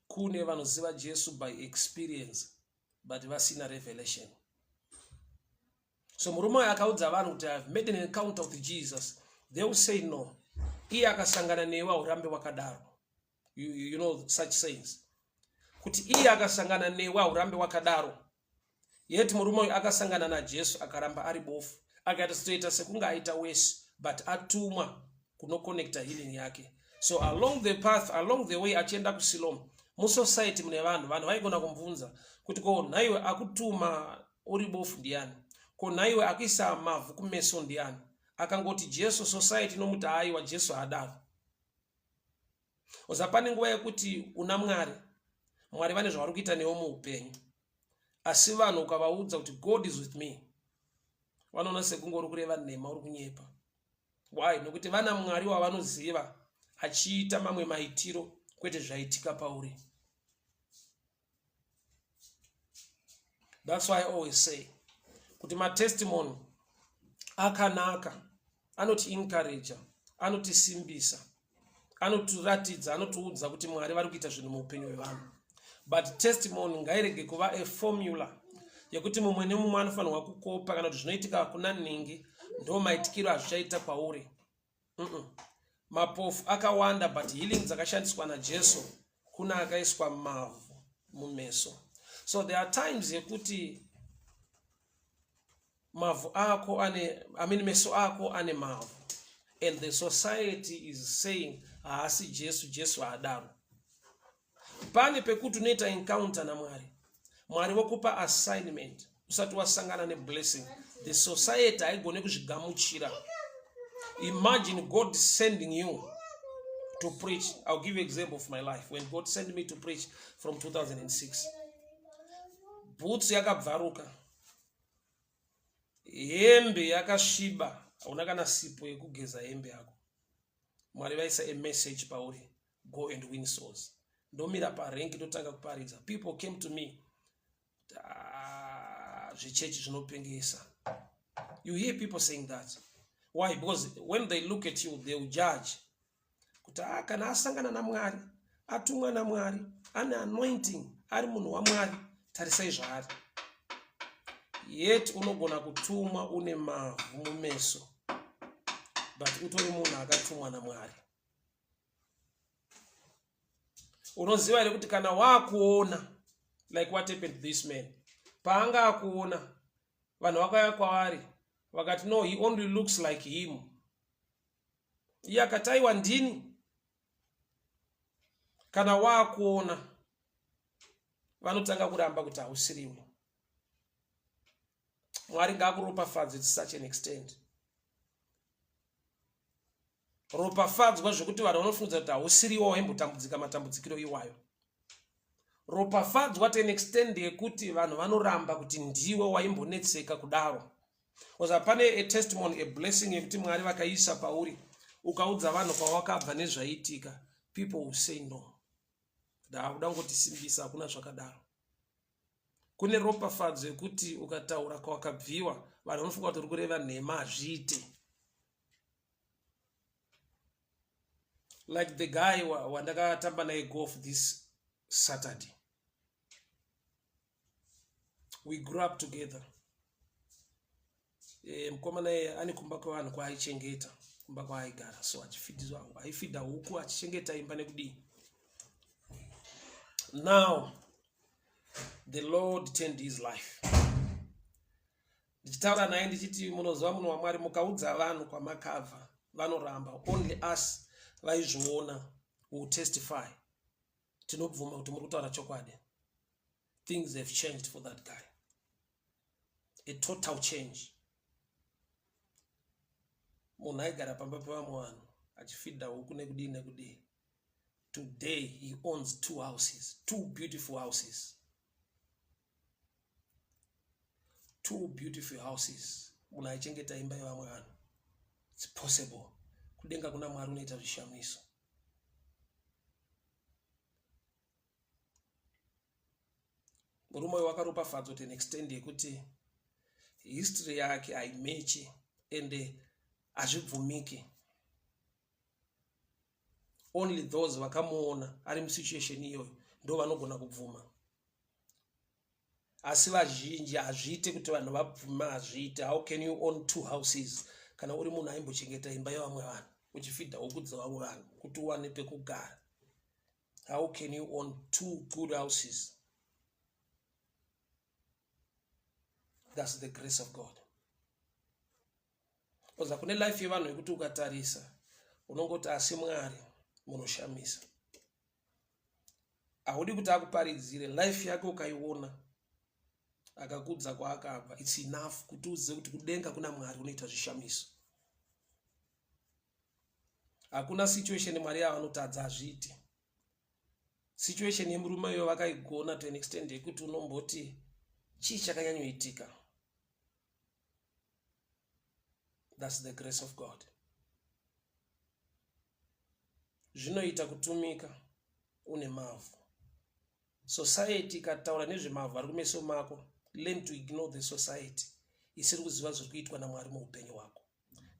Kune vanoziva Jesu by experience but vasina revelation. So murume uyu akaudza vanhu kuti I have made an encounter with Jesus, they will say no, iye akasangana newe haurambe wakadaro. You know such sayings kuti iye akasangana newe haurambe wakadaro. Yet murume uyu akasangana naJesu akaramba ari bofu, akaita setoita sekunge aita wese, but atumwa kunoconnecta healing yake. So along the path, along the way achienda kuSilom, musociety mune vanhu, vanhu vaigona kumubvunza kuti ko nhaiwe akutuma uri bofu ndiani? Ko nhaiwe akuisa mavhu kumeso ndiani? Akangoti Jesu, society inomuti aiwa, Jesu haadaro. Oza pane nguva yekuti una Mwari, Mwari vane zvavari kuita newo muupenyu, asi vanhu ukavaudza kuti God is with me, vanoona sekunge uri kureva nhema, uri kunyepa. Why? Nokuti vana Mwari wavanoziva achiita mamwe maitiro kwete zvaitika pauri. That's why I always say kuti matestimony akanaka, anoti encourage, anotisimbisa, anotiratidza, anotiudza kuti Mwari vari kuita zvinhu muupenyu hwevanhu. But testimony ngairege kuva a formula yekuti mumwe nemumwe anofanirwa kukopa, kana kuti zvinoitika kuna nhingi ndo maitikiro azvichaita kwauri. Mapofu akawanda, but healing dzakashandiswa naJesu kuna akaiswa mavhu mumeso. So there are times yekuti mavhu ako ane, I mean, meso ako ane mavhu. And the society is saying haasi Jesu, Jesu haadaro. Pane pekuti unoita encounter naMwari, Mwari vokupa assignment usati wasangana neblessing. The society haigone kuzvigamuchira. Imagine God sending you to preach. I'll give you example of my life. When God sent me to preach from 2006, boots yakabvaruka, hembe yakasviba, hauna kana sipo yekugeza hembe yako. Mwari vaisa a message pauri, go and win souls. Ndomira parenki ndotanga kuparidza. People came to me, ah, zvechechi zvinopengesa. You hear people saying that. Why? Because when they look at you, they will judge kuti ah, kana asangana naMwari, atumwa naMwari, ane anointing, ari munhu waMwari, tarisai zvaari. Yet unogona kutumwa une mavhu mumeso, but utori munhu akatumwa naMwari. Unoziva here kuti kana waakuona, like what happened to this man, paanga akuona vanhu vakauya kwaari vakati, no, he only looks like him. Iye akati, aiwa, ndini. Kana waakuona vanotanga kuramba kuti hausiriwe. Mwari ngaakuropafadze to such an extent, ropafadzwa zvekuti vanhu vanofungidzira kuti hausiriwo waimbotambudzika matambudzikiro iwayo. Ropafadzwa to an extent yekuti vanhu vanoramba kuti ndiwe waimbonetseka kudaro. Because pane a testimony, a blessing yekuti Mwari vakaisa pauri, ukaudza vanhu kwawakabva nezvaiitika, people will say no, ndakuda kungotisimbisa, hakuna zvakadaro. Kune ropafadzo yekuti ukataura kwawakabviwa, vanhu vanofunga kuti uri kureva nhema, hazviite. Like the guy wandakatamba naye golf this Saturday, we grew up together. Mukomana iye ane kumba kwevanhu kwaaichengeta, kumba kwaaigara, so achifidizwa, aifidha huku, achichengeta imba nekudii. Now the Lord turned his life. Ndichitaura naye ndichiti, munoziva, munhu waMwari, mukaudza vanhu kwamakabva vanoramba. Only us vaizviona will testify, tinobvuma kuti muri kutaura chokwadi. Things have changed for that guy, a total change. Munhu aigara pamba pevamwe vanhu achifidha huku nekudii nekudii, today he owns two houses, two beautiful houses, two beautiful houses. Munhu aichengeta imba yevamwe vanhu. It's possible. Kudenga kuna Mwari unoita zvishamiso. Murume uyu wakaropafadzwa to an extent yekuti history yake haimechi ende hazvibvumiki. Only those vakamuona ari musituation iyoyo ndo vanogona kubvuma, asi vazhinji hazviite kuti vanhu vabvume, hazviite. How can you own two houses kana uri munhu aimbochengeta imba yevamwe vanhu, uchifidha huku dzevamwe vanhu kuti uwane pekugara? How can you own two good houses? That's the grace of God. Oza kune life yevanhu yekuti ukatarisa unongoti, asi Mwari munoshamisa. Haudi kuti akuparidzire life yake, ukaiona akakudza kwaakabva, it's enough kuti uzive kuti kudenga kuna Mwari unoita zvishamiso. Hakuna situation Mwari yavanotadza, hazviiti. Situation yemurume iyo vakaigona to an extent yekuti unomboti, chii chakanyanyoitika? That's the grace of God. Zvinoita kutumika une mavhu. Society ikataura nezvemavhu ari kumeso mako, learn to ignore the society isiri kuziva zviri kuitwa naMwari muupenyu hwako.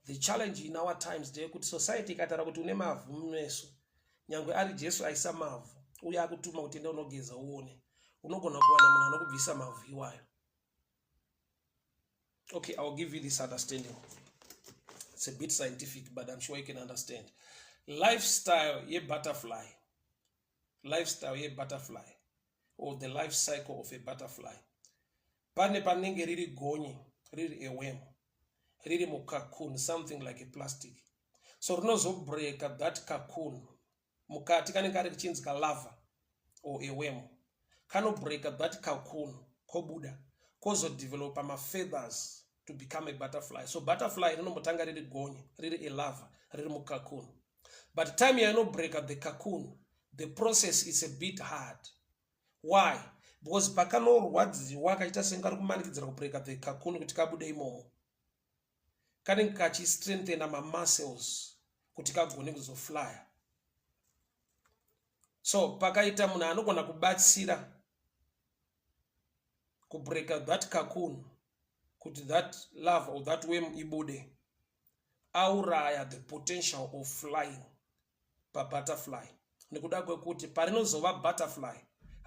The challenge in our times ndeyekuti society ikataura kuti une mavhu mumeso, nyange ari Jesu aisa mavhu uye akutuma kuti enda unogeza uone, unogona kuwana munhu anokubvisa mavhu iwayo. Okay, I'll give you this understanding. It's a bit scientific, but I'm sure you can understand. Lifestyle yebutterfly, lifestyle yebutterfly or the life cycle of a butterfly, pane panenge riri gonye, riri a worm, riri mucocoon, something like a plastic. So rinozobreaka that cocoon. Mukati kanenge kari kuchinzi kalava or a worm. Kanobreaka that cocoon kobuda kozodevelopa mafeathers to become a butterfly. So butterfly rinombotanga riri gonye, riri a lava, riri mucocoon. But time yainobreaka the cocoon, the process is a bit hard. Why? Because pakanorwadziwa kachiita senge kari kumanikidzira kubreaka the cocoon kuti kabude imomo, kanenge kachistrengthena mamuscles kuti kagone kuzoflya. So pakaita munhu anogona kubatsira kubreaka that cocoon kuti that love or that worm ibude, auraya the potential of flying pabutterfly, nekuda kwekuti parinozova butterfly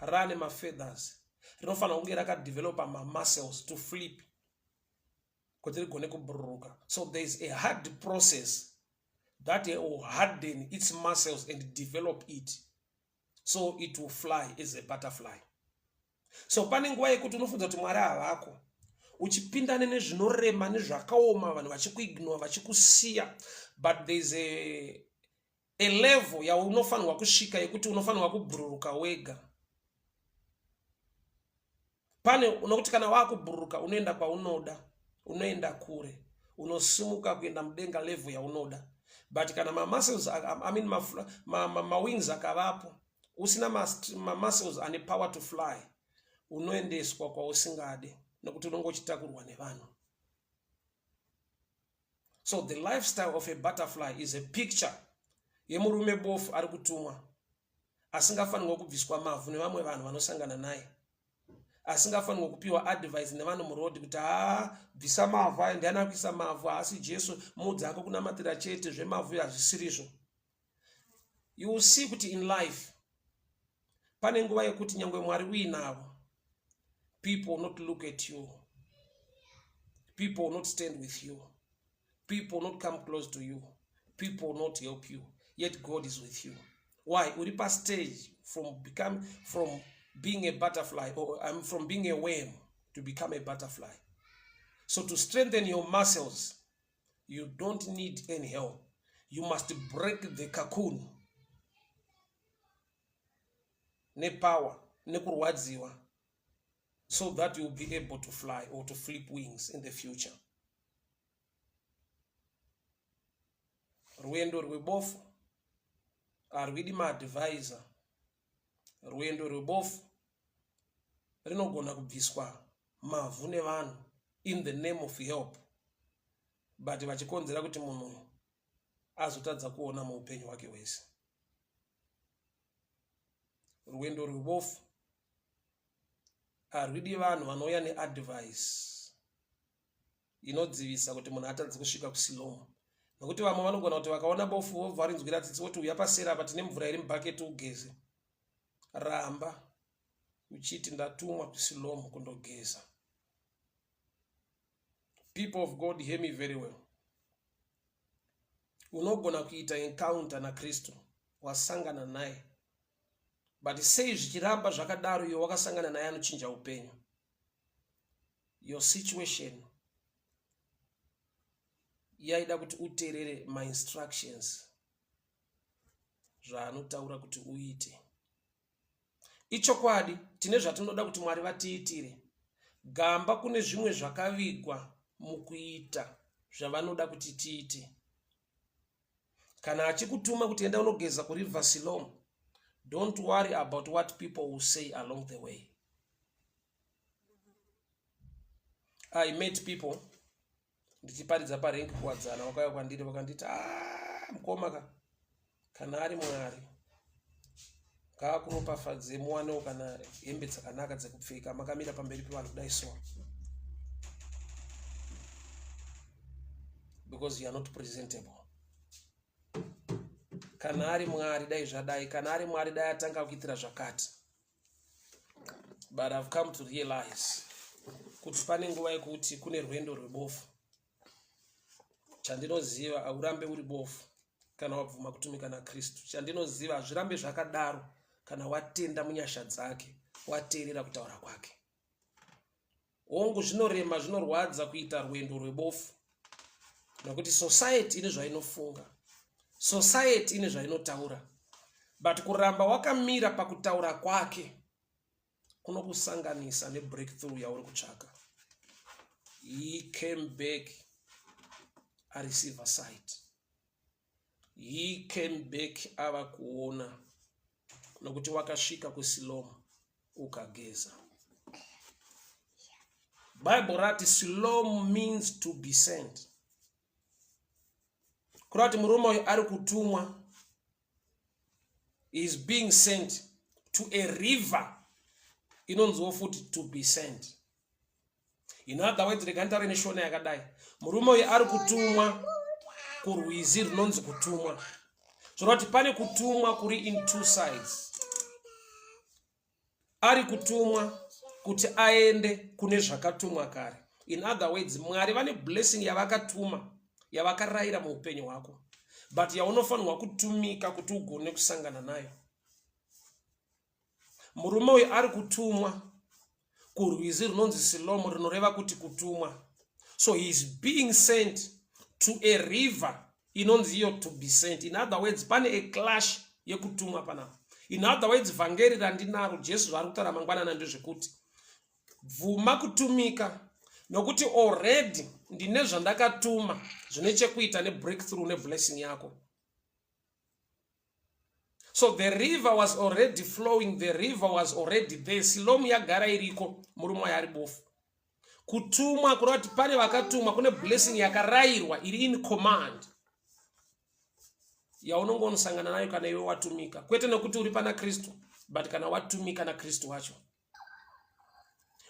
rane mafeathers, rinofanira kunge rakadevelopa mamuscles to flip kuti rigone kubhururuka. So there is a hard process that will harden its muscles and develop it so it will fly as a butterfly. So pane nguva yekuti unofunza kuti Mwari havako, uchipindana nezvinorema nezvakaoma, vanhu vachikuignore, vachikusiya, but there is a level yaunofanirwa kusvika yekuti unofanirwa kubhururuka wega. Pane nokuti kana waakubhururuka, unoenda kwaunoda, unoenda kure, unosimuka kuenda mudenga, level yaunoda. But kana mamuscles, I mean, mawings akavapo, usina mamuscles ane power to fly, unoendeswa kwausingade nekuti unonge uchitakurwa nevanhu. So the lifestyle of a butterfly is a picture yemurume bofu ari kutumwa, asingafanirwa kubviswa mavhu nevamwe vanhu vanosangana naye, asingafanirwa kupiwa advice nevanhu murodhi kuti, "Haa, bvisa mavhu aya. Ndiani akuisa mavhu? Haasi Jesu. Mudzi ako kunamatira chete, zvemavhu hazvisirizvo." You will see kuti in life pane nguva yekuti nyange Mwari uinavo, people will not look at you, people will not stand with you, people will not come close to you, people will not help you, yet God is with you. Why? Uri pastage from being a butterfly or from being a worm to become a butterfly. So to strengthen your muscles, you don't need any help. You must break the cocoon nepower, nekurwadziwa, so that you'll be able to fly or to flip wings in the future. Rwendo rwebofu harwidi maadvisor. Rwendo rwebofu rinogona kubviswa mavhu nevanhu in the name of help, but vachikonzera kuti munhu azotadza kuona muupenyu hwake hwese. Rwendo rwebofu harwidi vanhu vanouya neadvice inodzivisa kuti munhu atadze kusvika kuSilomu, nokuti vamwe vanogona kuti vakaona bofu vobva varinzwira tsitsi, voti, "Uya pasera apa, tine mvura iri mubhaketi, ugeze." Ramba uchiti, "Ndatumwa kuSilomu kundogeza." People of God, hear me very well. Unogona kuita encounter naKristu, wasangana naye, but sei zvichiramba zvakadaro? Iwe wakasangana naye anochinja upenyu. Your situation yaida kuti uteerere mainstructions zvaanotaura kuti uite. Ichokwadi, tine zvatinoda kuti Mwari vatiitire. Gamba kune zvimwe zvakavigwa mukuita zvavanoda kuti tiite. Kana achikutuma kuti enda unogeza kuriver Siloam, don't worry about what people will say along the way. I met people ndichiparidza parenki Kuwadzana, vakauya kwandiri vakanditi, "Ah, mukoma ka, kana ari Mwari ngaakuropafadze, muwanewo kana hembe dzakanaka dzekupfeka, makamira pamberi pevanhu kudai so, because you are not presentable. Kana ari Mwari dai zvadai, kana ari Mwari dai atanga kuitira zvakati." But I've come to realize kuti pane nguva yekuti kune rwendo rwebofu. Chandinoziva, haurambe uri bofu kana wabvuma kutumika naKristu. Chandinoziva, hazvirambe zvakadaro kana watenda munyasha dzake, wateerera kutaura kwake. Hongu, zvinorema, zvinorwadza kuita rwendo rwebofu, nokuti society ine zvainofunga. Society ine zvainotaura, but kuramba wakamira pakutaura kwake kunokusanganisa nebreakthrough yauri kutsvaka. He came back areceive sight. He came back ava kuona, nokuti wakasvika kuSilomu ukageza. Bible rati Silomu means to be sent. Kureva kuti murume uyu ari kutumwa, is being sent to a river inonziwo futi to be sent. In other words, rega nditaure neshona yakadai, murume uyu ari kutumwa kurwizi runonzi kutumwa. Zvoreva kuti pane kutumwa kuri in two sides. Ari kutumwa kuti aende kune zvakatumwa kare. In other words, Mwari vane blessing yavakatuma, yavakarayira muupenyu hwako, but yaunofanirwa kutumika kuti ugone kusangana nayo. Murume uyu ari kutumwa kurwizi runonzi Silomo, rinoreva kuti kutumwa. So he is being sent to a river inonzi iyo to be sent. In other words, pane a clash yekutumwa panapa. In other words, vhangeri randinaro, Jesu zvaari kutaura mangwanana ndezvekuti bvuma kutumika, nokuti already ndine zvandakatuma zvine chekuita nebreakthrough neblessing yako. So the river was already flowing, the river was already there. Silomu yagara iriko, murume wayo ari bofu. Kutumwa kureva kuti pane vakatumwa, kune blessing yakarayirwa iri in command yaunongonosangana nayo kana iwe watumika, kwete nekuti uri pana Kristu, but kana watumika naKristu wacho.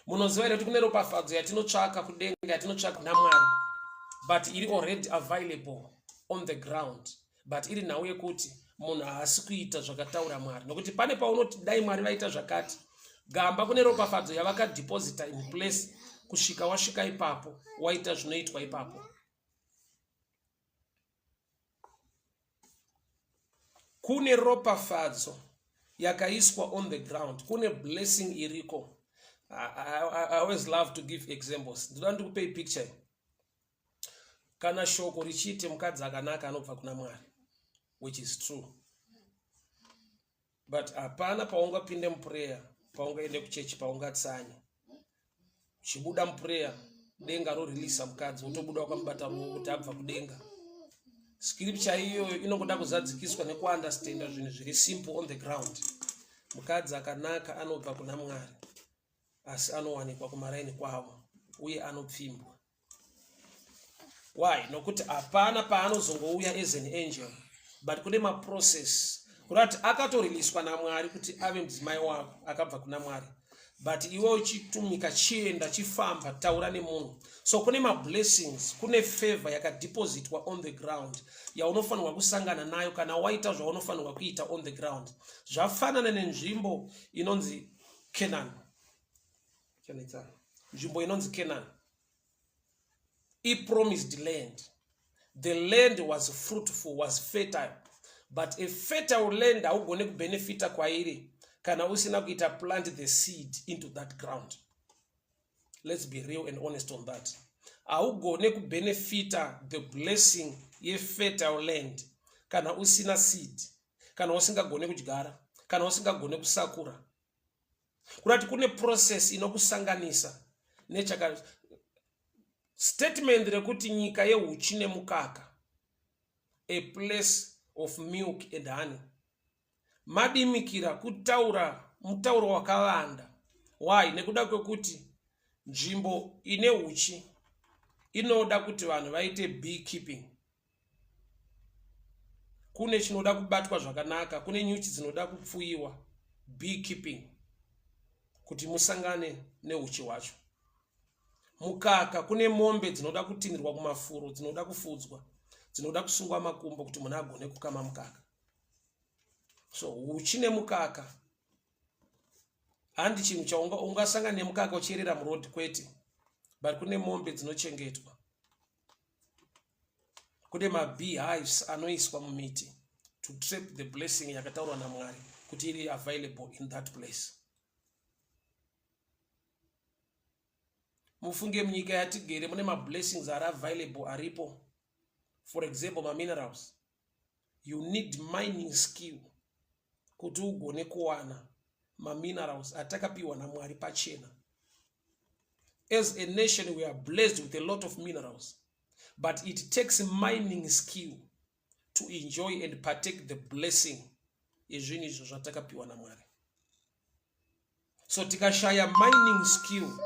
Munoziva here kuti kune ropafadzo yatinotsvaka kudenga, yatinotsvaka naMwari, but iri already available on the ground, but iri nhau yekuti munhu haasi kuita zvakataura Mwari? Nokuti pane paunoti dai Mwari vaita zvakati, gamba kune ropafadzo yavakadeposita in place kusvika wasvika ipapo, waita zvinoitwa ipapo. Kune ropafadzo yakaiswa on the ground, kune blessing iriko. I always love to give examples. Ndinoda ndikupei picture. Kana shoko richiite mukadzi akanaka anobva kuna Mwari, which is true, but hapana paungapinde muprayer, paungaende kuchechi, paungatsanya, uchibuda muprayer, denga rorilisa mukadzi, wotobuda wakamubata ruoko kuti abva kudenga. Scripture iyoyo inongoda kuzadzikiswa nekuunderstanda zvinhu zviri simple on the ground. Mukadzi akanaka anobva kuna Mwari, asi anowanikwa kumaraini kwavo uye anopfimbwa. Why? Nokuti hapana paanozongouya as an angel, but kune maprocess. Kureva kuti akatoriliswa naMwari kuti ave mudzimai wako, akabva kuna Mwari, but iwe uchitumika, chienda, chifamba, taura nemunhu. So kune mablessings, kune favor yakadepositwa on the ground yaunofanirwa kusangana nayo kana waita zvaunofanirwa kuita on the ground. Zvafanana nenzvimbo inonzi Canaan. Nzvimbo inonzi Canaan ipromised land. The land was fruitful, was fertile, but a fertile land haugone kubenefita kwairi kana usina kuita plant the seed into that ground. Let's be real and honest on that. Haugone kubenefita the blessing yefertile land kana usina seed, kana usingagone kudyara, kana usingagone kusakura. Kurati kune process inokusanganisa nechaka. Statement rekuti nyika yeuchi nemukaka, a place of milk and honey, madimikira kutaura mutauro wakavanda. Why? Nekuda kwekuti nzvimbo ine uchi inoda kuti vanhu vaite beekeeping. Kune chinoda kubatwa zvakanaka, kune nyuchi dzinoda kupfuyiwa, beekeeping, kuti musangane neuchi hwacho. Mukaka, kune mombe dzinoda kutinirwa kumafuro, dzinoda kufudzwa, dzinoda kusungwa makumbo kuti munhu agone kukama mukaka. So uchi nemukaka handi chinhu chaungasangana nemukaka uchierera murodhi, kwete, but kune mombe dzinochengetwa, kune mabeehives anoiswa mumiti to trap the blessing yakataurwa naMwari kuti iri available in that place. Mufunge, munyika yatigere mune mablessings ari available, aripo. For example, maminerals. You need mining skill kuti ugone kuwana maminerals atakapiwa naMwari pachena. As a nation we are blessed with a lot of minerals, but it takes mining skill to enjoy and partake the blessing yezvinhu izvo zvatakapiwa naMwari. So tikashaya mining skill,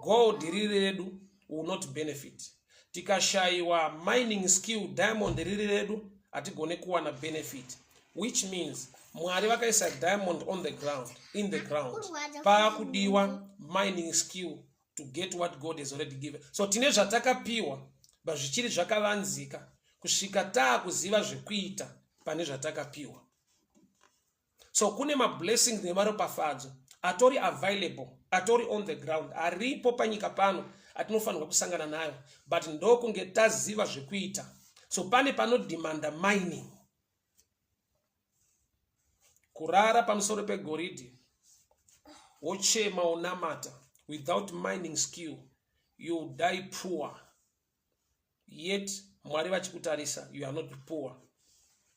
gold riri redu will not benefit. Tikashayiwa mining skill, diamond riri redu hatigone kuwana benefit, which means Mwari vakaisa diamond on the ground, in the ground. Paakudiwa mining skill to get what God has already given. So tine zvatakapiwa, but zvichiri zvakavanzika kusvika taakuziva zvekuita pane zvatakapiwa. So kune mablessings nemaropafadzo atori available, atori on the ground, aripo panyika pano atinofanirwa kusangana nayo, but ndokunge taziva zvekuita. So pane panodhimanda mining. Kurara pamusoro pegoridhe wochema wonamata without mining skill, you die poor. Yet Mwari vachikutarisa, you are not poor.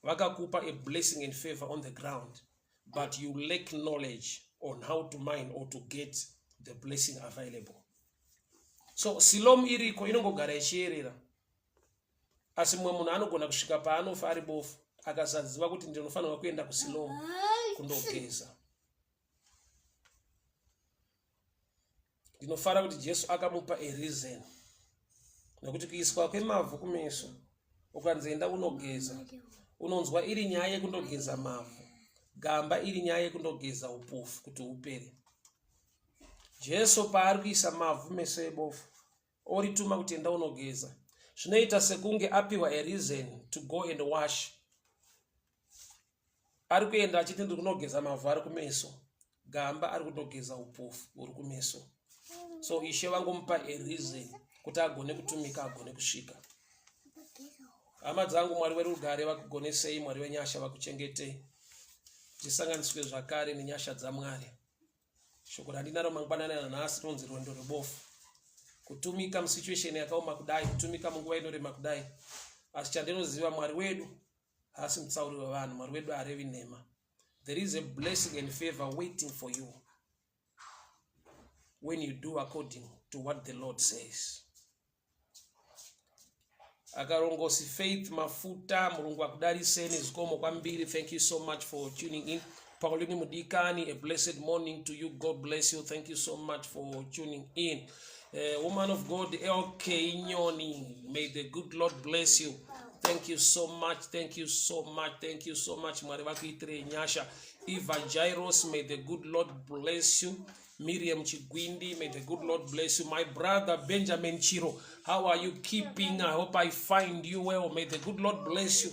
Vakakupa a blessing and favor on the ground, but you lack knowledge on how to mine or to get the blessing available. So Siloam iriko, inongogara ichiyerera, asi mumwe munhu anogona kusvika paanofa ari bofu akasaziva kuti ndinofanirwa kuenda kuSiloam kundogeza. Ndinofara kuti Jesu akamupa a reason, nekuti kuiswa kwemavhu kumeso ukanzi enda unogeza, unonzwa iri nyaya yekundogeza mavhu gamba, iri nyaya yekundogeza upofu kuti upere. Jesu paari kuisa mavhu meso ebofu orituma kuti enda unogeza, zvinoita sekunge apiwa a reason to go and wash. Ari kuenda achiti ndiri kunogeza mavhu ari kumeso, gamba ari kundogeza upofu huri kumeso. So Ishe vangomupa a reason kuti agone kutumika, agone kusvika. Hama dzangu, Mwari werugare vakugonesei, Mwari wenyasha vakuchengetei. Tisanganiswe zvakare nenyasha dzaMwari. Shoko randinaro mangwanani anhasi rinonzi rwendo rwebofu. Kutumika musituation yakaoma kudai, kutumika munguva inorema kudai, asi chandinoziva, Mwari wedu haasi mutsauri wevanhu, Mwari wedu harevi nhema. There is a blessing and favor waiting for you when you do according to what the Lord says. Akarongosi Faith Mafuta, Murungu akudariseni zikomo kwambiri. Thank you so much for tuning in. Pauline Mudikani, a blessed morning to you. God bless you. Thank you so much for tuning in. Woman of God LK Nyoni, may the good Lord bless you. Thank you so much, thank you so much, thank you so much. Mwari vakuitirei nyasha. Eva Jairos, may the good Lord bless you. Miriam Chigwindi, may the good Lord bless you. My brother Benjamin Chiro, how are you keeping? I hope I find you well. May the good Lord bless you.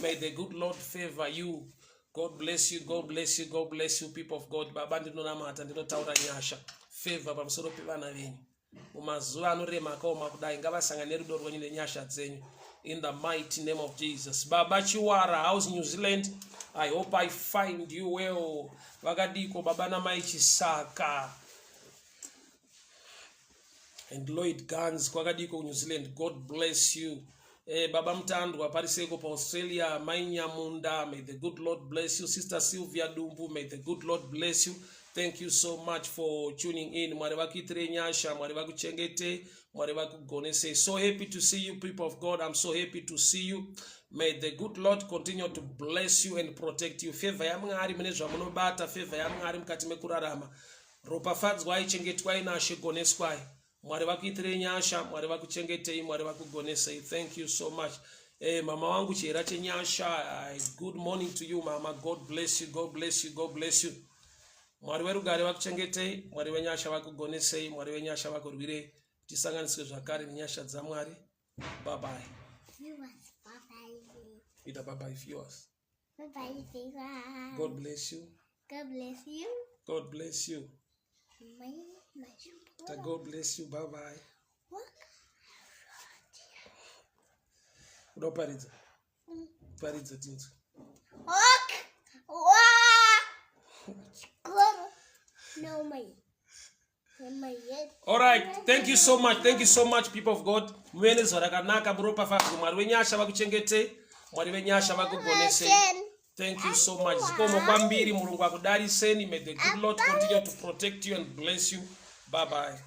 May the good Lord favor you. God bless you, God bless you, God bless you, people of God. Baba, ndinonamata, ndinotaura nyasha, favor pamusoro pevana venyu. Mumazuva anorema akaoma kudai, ngavasangane nerudo rwenyu nenyasha dzenyu. In the mighty name of Jesus. Baba Chiwara, how's New Zealand? I hope I find you well. Vakadiko baba namai Chisaka and Lloyd Guns, kwakadiko New Zealand? God bless you. Baba Mutandwa, pariseko paAustralia? Mai Nyamunda, may the good Lord bless you. Sister Sylvia Dumbu, may the good Lord bless you. Thank you so much for tuning in. Mwari vakuitire nyasha, Mwari vakuchengete, Mwari vakugonesei. So happy to see you, people of God. I'm so happy to see you. May the good Lord continue to bless you and protect you. Favor yaMwari mune zvamunobata, favor yaMwari mukati mekurarama. Ropafadzwai, chengetwai naShe, goneswai. Mwari vakuitirei nyasha, Mwari vakuchengetei, Mwari vakugonesei. Thank you so much. Mama wangu Chihera Chenyasha, good morning to you, mama. God bless you, God bless you, God bless you. Mwari werugare vakuchengetei, Mwari wenyasha vakugonesei, Mwari wenyasha vakurwirei. Tisanganiswe zvakare nenyasha dzaMwari. Bye bye. Viewers, bye-bye. Ita bye bye, viewers. Bye-bye, viewers. God bless you. God bless you. God bless you. My Ta God bless you. Bye bye. Work. Uda kuparidza? Paridza tinzwe. Work. Work. Chikoro. No, my. My head. All right, thank you so much, thank you so much, people of God. Muve nezuva rakanaka, muropafadzwe. Mwari wenyasha vakuchengetei. Mwari venyasha vakugonesei. Thank you so much. Zikomo kwambiri. Mulungu akudaliseni. May the good Lord continue to protect you and bless you. Bye bye.